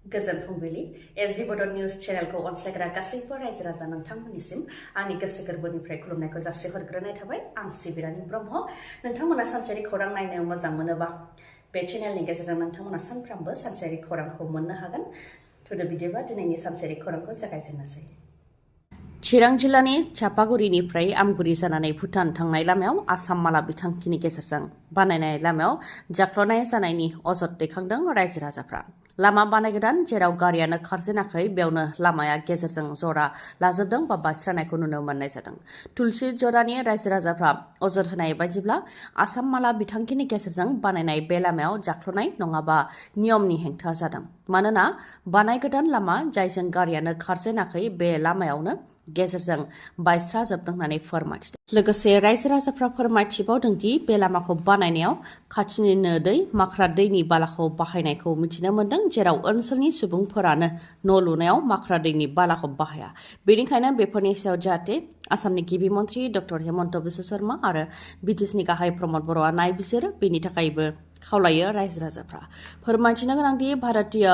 गोजोन फुंबिलि एसबी बड निउज चेनेलखौ अनसायग्रा गासैबो रायजो राजा नोंथांमोननिसिम आंनि गोसो गोरबोनिफ्राय खुलुमनायखौ जासिहरग्रोनाय थाबाय। आं सिबि रानि ब्रह्म। नोंथांमोना सानसेयारि खौरां नायनो मोजां मोनोबा बे चेनेलनि गेजेरजों नोंथांमोना सानफ्रामबो सानसेयारि खौरांखौ मोननो हागोन। थुदो बिदिबा दिनैनि सानसेयारि खौरांखौ जागायजेननोसै। चिरां जिल्लानि चापागुरिनिफ्राय आमगुरि जानानै भुटान थांनाय लामायाव आसाम माला बिथांखिनि गेजेरजों बानायनाय लामायाव जाख्ल'नाय जानायनि अजद दैखांदों रायजो राजाफ्रा। लामा बानायगोदान जेराव गारियानो खारजेनाखै बेयावनो लामाया गेजेरजों जरा लाजोबदों बा बायस्रानायखौ नुनो मोननाय जादों। तुलसी जरानि रायजो राजाफ्रा अजद होनाय बायदिब्ला आसाम माला बिथांखिनि गेजेरजों बानायनाय बे लामायाव जाख्ल'नाय नङाबा नियमनि हेंथा जादों। मानोना बानायगोदान लामा जायजों गारियानो खारजेनाखै बे लामायावनो गेजेरजों बायस्राजोबदों होननानै फोरमायथिदों। लोगोसे रायजो राजाफ्रा फोरमायथिबावदों दि बे लामाखौ बानायनायाव खाथिनिनो दै माख्रा दैनि बालाखौ बाहायनायखौ मिथिनो मोन्दों, जेराव ओनसोलनि सुबुंफोरानो न' लुनायाव माख्रा दैनि बालाखौ बाहाया। बेनिखायनो बेफोरनि सायाव जाहाथे आसामनि गिबि मन्त्रि डक्टर हेमन्त बिश्व शर्मा आरो बिटिसिनि गाहाय प्रमद बर'आ नायबिजिरो, बेनि थाखायबो खावलायो रायजो राजाफ्रा। फोरमायथिनो गोनांदि भारतीय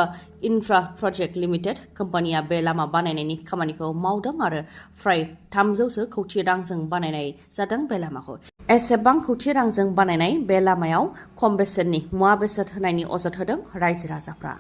इनफ्रा प्रजेक्ट लिमिटेड कम्पानिया बे लामा बानायनायनि खामानिखौ मावदों आरो फ्राय 300 कौटि रांजों बानायनाय जादों बे लामाखौ। एसेबां कौटि रांजों बानायनाय बे लामायाव खम बेसेननि मुवा बेसाद होनायनि अजद होदों रायजो राजाफ्रा।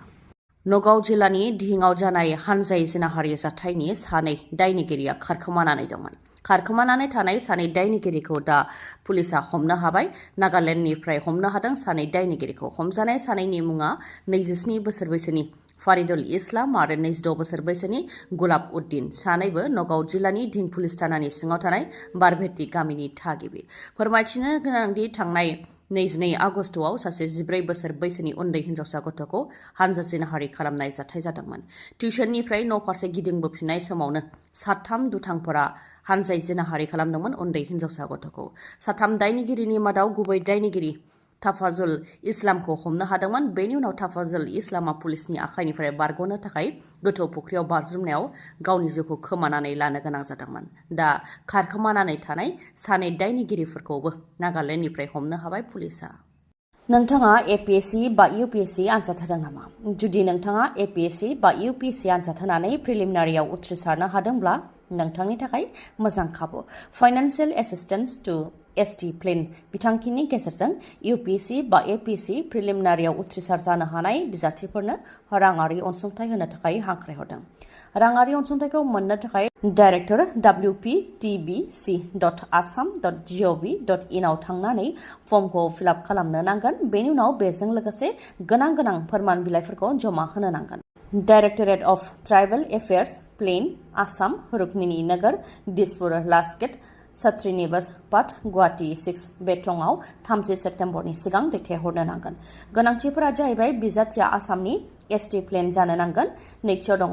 नगाव जिल्लानि दिहिङाव जानाय हानजायै जिनाहारि जाथायनि सानै दायनिगिरिया खारखोमानानै दंमोन। खारखोमानानै थानाय सानै दायनिगिरिखौ दा पुलिसा हमनो हाबाय। नागालेण्डनिफ्राय हमनो हादों सानै दायनिगिरिखौ। हमजानाय सानैनि मुङा 27 बोसोर बैसोनि फारिदुल इस्लाम आरो 22 बोसोर बैसोनि गुलाब उद्दिन। सानैबो नगाव जिल्लानि दिहिं पुलिस थानानि सिङाव थानाय बारभेटी गामिनि थागिबि। फोरमायथिनो गोनांदि थांनाय 22 आगस्टआव सासे 14 बोसोर बैसोनि उन्दै हिन्जावसा गथ'खौ हानजा जिनाहारि खालामनाय जाथाय जादोंमोन। टिउसननिफ्राय न' फारसे गिदिंबोफिननाय समावनो साथाम दुथांफोरा हानजायै जिनाहारि खालामदोंमोन उन्दै हिन्जावसा गथ'खौ। साथाम दायनिगिरिनि मादाव गुबै दायनिगिरि ताफाजुल इस्लामखौ हमनो हादोंमोन। बेनि उनाव ताफाजुल इस्लामा पुलिसनि आखाइनिफ्राय बारग'नो थाखाय गोथौ फुख्रियाव बाज्रुमनायाव गावनि जिउखौ खोमानानै लानो गोनां जादोंमोन। दा खारखोमानानै थानाय सानै दायनिगिरिफोरखौबो नागालेण्डनिफ्राय हमनो हाबाय पुलिसा। नोंथाङा एपीएससी बा यूपीएससी आनजाद होदों नामा? जुदि नोंथाङा एपीएससी बा यूपीएससी आनजाद होनानै प्रिलिमिनारियाव उथ्रिसारनो हादोंब्ला नोंथांनि थाखाय मोजां खाबु। Financial assistance to ST plan बिथांखिनि गेजेरजों यूपीएससी बा एपीएससी प्रिलिमिनारियाव उथ्रिसार जानो हानाय बिजाथिफोरनो राङारि अनसुंथाइ होनो थाखाय हांख्रायहरदों। राङारि अनसुंथाइखौ मोननो थाखाय डाइरेक्टर wptbc.assam.gov.in आव थांनानै फर्मखौ फिलआप खालामनो नांगोन। बेनि उनाव बेजों लोगोसे गोनां फोरमान बिलाइफोरखौ जमा होनो नांगोन। Directorate of tribal affairs, plain, Assam, Rukmini Nagar, Dispur last gate, सत्रिनिवास पाट, गुवाहाटी 6 बे थंआव 30 सेप्तेम्बरनि सिगां दैथायहरनो नांगोन। गोनांथिफोरा जाहैबाय बिजाथिया आसामनि एसटी प्लेन जानो नांगोन। नैथियाव दङ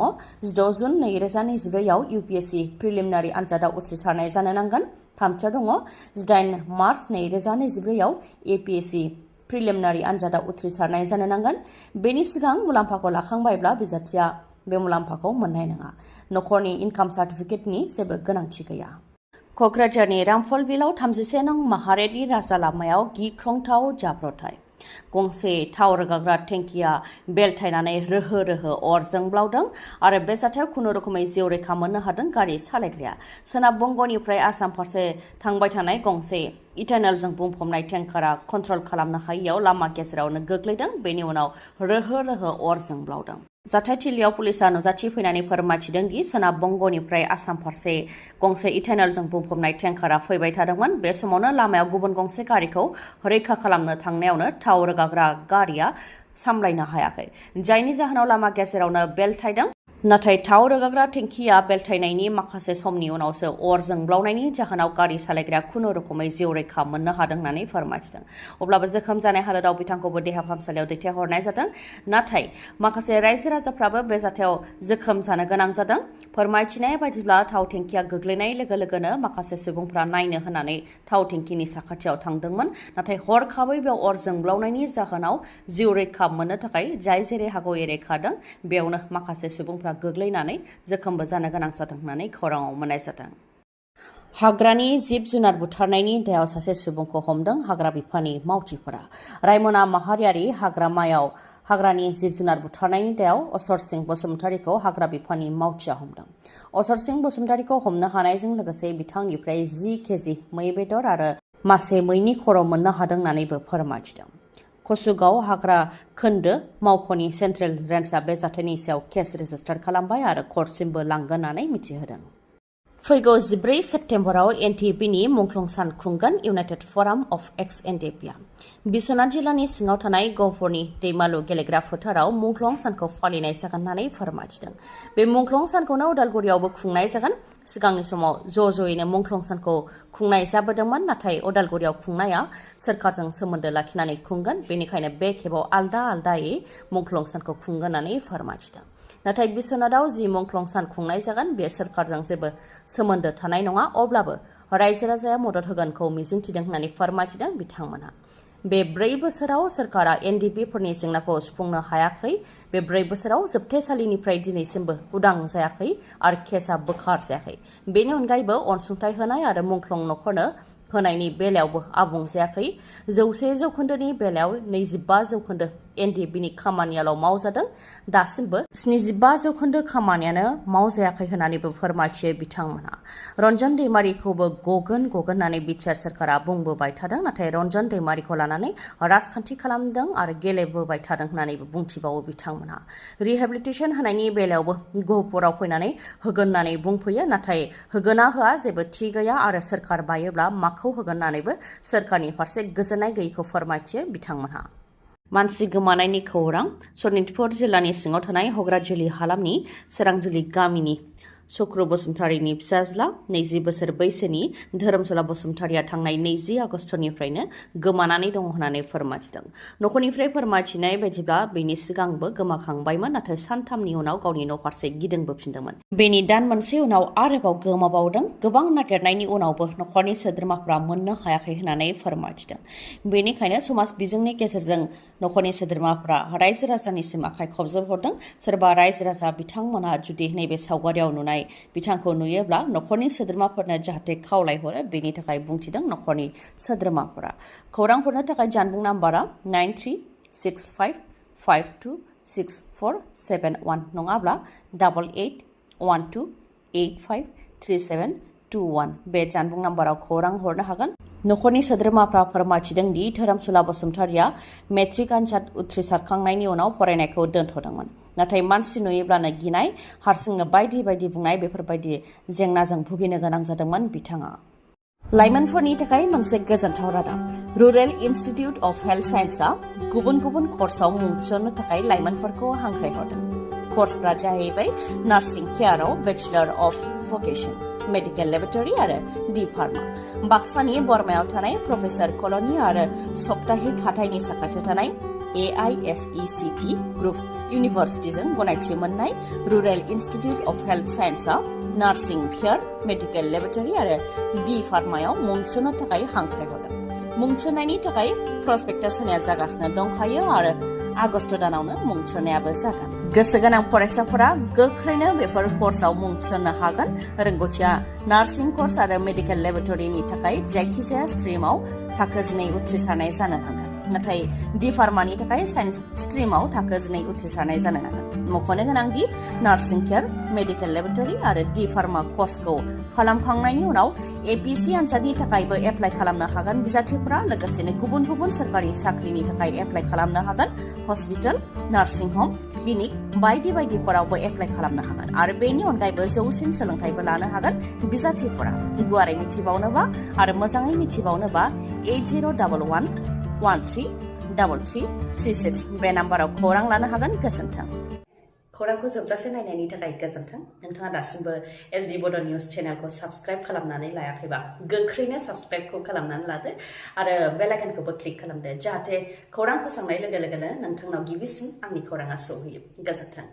6 जुन 2024 आव यूपीएससी प्रिलिमिनारि आनजादाव उथ्रिसारनाय जानो नांगोन। थामथियाव दङ 18 मार्च 2024 आव एपीएससी प्रिलिमिनारि आनजादाव उथ्रिसारनाय जानो नांगोन। बेनि सिगां मुलाम्फाखौ लाखांबायब्ला बिजाथिया बे मुलाम्फाखौ मोननाय नङा। नखरनि इनकाम सार्टिफिकेटनि जेबो गोनांथि गैया। क'क्राझारनि रामफलबिलाव 31 नं माहारियारि राजा लामायाव गिख्रंथाव जाब्रबथाय। गंसे थाव रोगाग्रा टेंकिया बेलथायनानै रोहो अर जोंब्लावदों आरो बे जाथायाव खुनुरुखुमै जिउ रैखा मोननो हादों गारि सालायग्राया। सोनाब बंगनिफ्राय आसाम फारसे थांबाय थानाय गंसे इथानलजों बुंफबनाय टेंकारा कन्ट्रल खालामनो हायैयाव लामा गेजेरावनो गोग्लैदों। बेनि उनाव रोहो अर जोंब्लावदों। जाथायथिलियाव पुलिसा नुजाथि फैनानै फोरमायथिदों दि सोनाब बंगनिफ्राय आसाम फारसे गंसे इथानलजों बुंफबनाय टेंकारा फैबाय थादोंमोन। बे समावनो लामायाव गुबुन गंसे गारिखौ रैखा खालामनो थांनायावनो थाव रोगाग्रा गारिया सामलायनो हायाखै, जायनि जाहोनाव लामा गेजेरावनो बेलथायदों। नाथाय थाव रोगाग्रा टेंकिया बेलथायनायनि माखासे समनि उनावसो अर जोंब्लावनायनि जाहोनाव गारि सालायग्राया खुनुरुखुमै जिउ रैखा मोननो हादों होननानै फोरमायथिदों। अब्लाबो जोखोम जानाय हालोदाव बिथांखौबो देहा फाहामसालियाव दैथायहरनाय जादों। नाथाय माखासे रायजो राजाफ्राबो बे जाथायाव जोखोम जानो गोनां जादों। फोरमायथिनाय बायदिब्ला थाव टेंकिया गोग्लैनाय लोगो लोगोनो माखासे सुबुंफ्रा नायनो होननानै थाव टेंकिनि साखाथियाव थांदोंमोन। नाथाय हरखाबै बेयाव अर जोंब्लावनायनि जाहोनाव जिउ रैखा मोननो थाखाय जाय जेरै हागौ एरै खारदों। बेयावनो माखासे सुबुंफ्रा गोग्लैनानै जोखोमबो जानो गोनां जादों होननानै खौराङाव मोननाय जादों। हाग्रानि जिब जुनार बुथारनायनि दायाव सासे सुबुंखौ हमदों हाग्रा बिफाननि मावथिफोरा। रायमना माहारियारि हाग्रामायाव हाग्रानि जिब जुनार बुथारनायनि दायाव असर सिंह बसुमतारीखौ हाग्रा बिफाननि मावथिया हमदों। असर सिंह बसुमतारीखौ हमनो हानायजों लोगोसे बिथांनिफ्राय 10 केजि मै बेदर आरो मासे मैनि खर' मोननो हादों होननानैबो फोरमायथिदों। कसुगाव हाग्रा खोन्दो मावख'नि सेन्ट्रेल रेन्जआ बे जाथायनि सायाव केस रेजिस्टार खालामबाय आरो कर्टसिमबो लांगोन होननानै मिथिहोदों। फैगौ 14 सेप्तेम्बराव NDFBनि मुंख्लं सान खुंगोन इउनाइटेड फराम अफ एक्स NDFBआ। बिश्वनाथ जिल्लानि सिङाव थानाय गहपुरनि दैमालु गेलेग्रा फोथाराव मुंख्लं सानखौ फालिनाय जागोन होननानै फोरमायथिदों। बे मुंख्लं सानखौनो उदालगुरियावबो खुंनाय जागोन। सिगांनि समाव ज'यैनो मुंख्लं सानखौ खुंनाय जाबोदोंमोन, नाथाय उदालगुरियाव खुंनाया सोरखारजों सोमोन्दो लाखिनानै खुंगोन, बेनिखायनो बे खेबाव आलदायै मुंख्लं सानखौ खुंगोन होननानै फोरमायथिदों। नाथाय बिश्वनाथाव जि मुंख्लं सान खुंनाय जागोन बे सोरखारजों जेबो सोमोन्दो थानाय नङा, अब्लाबो रायजो राजाया मदद होगोनखौ मिजिंथिदों होननानै फोरमायथिदों बिथांमोनहा। बे 4 बोसोराव सोरखारा NDFBफोरनि जेंनाखौ सुफुंनो हायाखै। बे 4 बोसोराव जोबथेसालिनिफ्राय दिनैसिमबो उदां जायाखै आरो केसआ बोखार जायाखै। बेनि अनगायैबो अनसुंथाइ होनाय आरो मुंख्लं नखरनो होनायनि बेलायावबो आबुं जायाखै। 100% बेलायाव 25% NDFBनि खामानियाल' मावजादों। दासिमबो 75% खामानियानो मावजायाखै होननानैबो फोरमायथियो बिथांमोनहा। रन्जन दैमारिखौबो गगोन होननानै बिटिआर सोरखारा बुंबोबाय थादों, नाथाय रन्जन दैमारिखौ लानानै राजखान्थि खालामदों आरो गेलेबोबाय थादों होननानैबो बुंथिबावो बिथांमोनहा। रिहेबिलिटेसन होनायनि बेलायावबो गहपुराव फैनानै होगोन होननानै बुंफैयो, नाथाय होगोना होआ जेबो थि गैया आरो सोरखार बायोब्ला माखौ होगोन होननानैबो सोरखारनि फारसे गोजोननाय गैयैखौ फोरमायथियो बिथांमोनहा। मानसि गोमानायनि खौरां। सनितपुर जिल्लानि सिङाव थानाय हग्राजुलि हालामनि सोरांजुलि गामिनि चक्र बसुमतारीनि फिसाज्ला 20 बोसोर बैसोनि धोरोमसला बसुमतारीया थांनाय 20 आगस्टनिफ्रायनो गोमानानै दं होननानै फोरमायथिदों। नखरनिफ्राय फोरमायथिनाय बायदिब्ला बेनि सिगांबो गोमाखांबायमोन, नाथाय सानथामनि उनाव गावनि न' फारसे गिदिंबोफिनदोंमोन। बेनि दान मोनसे उनाव आरोबाव गोमाबावदों। गोबां नागिरनायनि उनावबो नखरनि सोद्रोमाफ्रा मोननो हायाखै होननानै फोरमायथिदों। बेनिखायनो समाज बिजोंनि गेजेरजों नखरनि सोद्रोमाफ्रा रायजो राजानिसिम आखाइ खबजब हरदों। सोरबा रायजो राजा बिथांमोनहा जुदि नैबे सावगारियाव नुनाय बिथांखौ नुयोब्ला नखरनि सोद्रोमाफोरनो जाहाथे खावलायहरो, बेनि थाखाय बुंथिदों नखरनि सोद्रोमाफोरा। खौरां हरनो थाखाय जानबुं नाम्बारा 9365526471 नङाब्ला 8812853721 बे जानबुं नाम्बाराव खौरां हरनो हागोन। नखरनि सोद्रोमाफ्रा फोरमायथिदों दि धोरोमसला बसुमतारीया मेट्रिक आनजाद उथ्रिसारखांनायनि उनाव फरायनायखौ दोनथ'दोंमोन, नाथाय मानसि नुयोब्लानो गिनाय, हारसिंनो बायदि बुंनाय बेफोरबायदि जेंनाजों भुगिनो गोनां जादोंमोन बिथाङा। लाइमोनफोरनि थाखाय मोनसे गोजोनथाव रादाब। रुरेल इनस्टिट्यूट अफ हेल्थ साइन्सआ गुबुन कर्सआव मुं थिसननो थाखाय लाइमोनफोरखौ हांख्रायहरदों। कर्सफोरा जाहैबाय नार्सिं केयाराव bachelor of vocation, medical laboratory आरो डी फार्मा। बाक्सानि बरमायाव थानाय प्रफेसार कल'नि आरो सप्ताहिक हाथाइनि साखाथियाव थानाय AISECT ग्रुप इउनिभार्सिटिजों गनायथि मोननाय रुरेल इनस्टिट्यूट अफ हेल्थ साइन्सआ नार्सिं केयार, मेडिकेल लेबरेटरी आरो डी फार्मायाव मुं थिसननो थाखाय हांख्रायहरदों। मुं थिसननायनि थाखाय प्रस्पेक्टास होनाया जागासिनो दंखायो आरो आगस्ट दानावनो मुं थिसननायाबो जागोन। गोसो गोनां फरायसाफोरा गोख्रैनो बेफोर कर्सआव मुं थिसननो हागोन। रोंग'थिया नार्सिं कर्स आरो मेडिकेल लेबरेटरीनि थाखाय जायखिजाया स्ट्रिमाव थाखो 12 उथ्रिसारनाय जानो नांगोन, नाथाय डी फार्मानि थाखाय साइन्स स्ट्रिमाव थाखो 12 उथ्रिसारनाय जानो नांगोन। मख'नो गोनांदि नार्सिं केयार, मेडिकेल लेबरेटरी आरो डी फार्मा कर्सखौ खालामखांनायनि उनाव APC आनजादनि थाखायबो एप्लाइ खालामनो हागोन बिजाथिफोरा। लोगोसेनो गुबुन सोरखारि साख्रिनि थाखाय एप्लाइ खालामनो हागोन। हस्पिटाल, नार्सिं हम, क्लिनिक बायदिफोरावबो एप्लाइ खालामनो हागोन आरो बेनि अनगायैबो जौसिन सोलोंथाइबो लानो हागोन बिजाथिफोरा। गुवारै मिथिबावनोबा आरो मोजाङै मिथिबावनोबा 8011133336 बे नाम्बाराव खौरां लानो हागोन। गोजोन्थों। खौरांखौ जोबजासे नायनायनि थाखाय गोजोन्थों। नोंथाङा दासिमबो SD बड' निउस चेनेलखौ साबस्क्राइब खालामनानै लायाखैबा गोख्रैनो साबस्क्राइबखौ खालामनानै लादो आरो बेल आइकनखौबो क्लिक खालामदो, जाहाथे खौरां फोसावनाय लोगो लोगोनो नोंथांनाव गिबिसिन आंनि खौराङा सौहैयो। गोजोन्थों।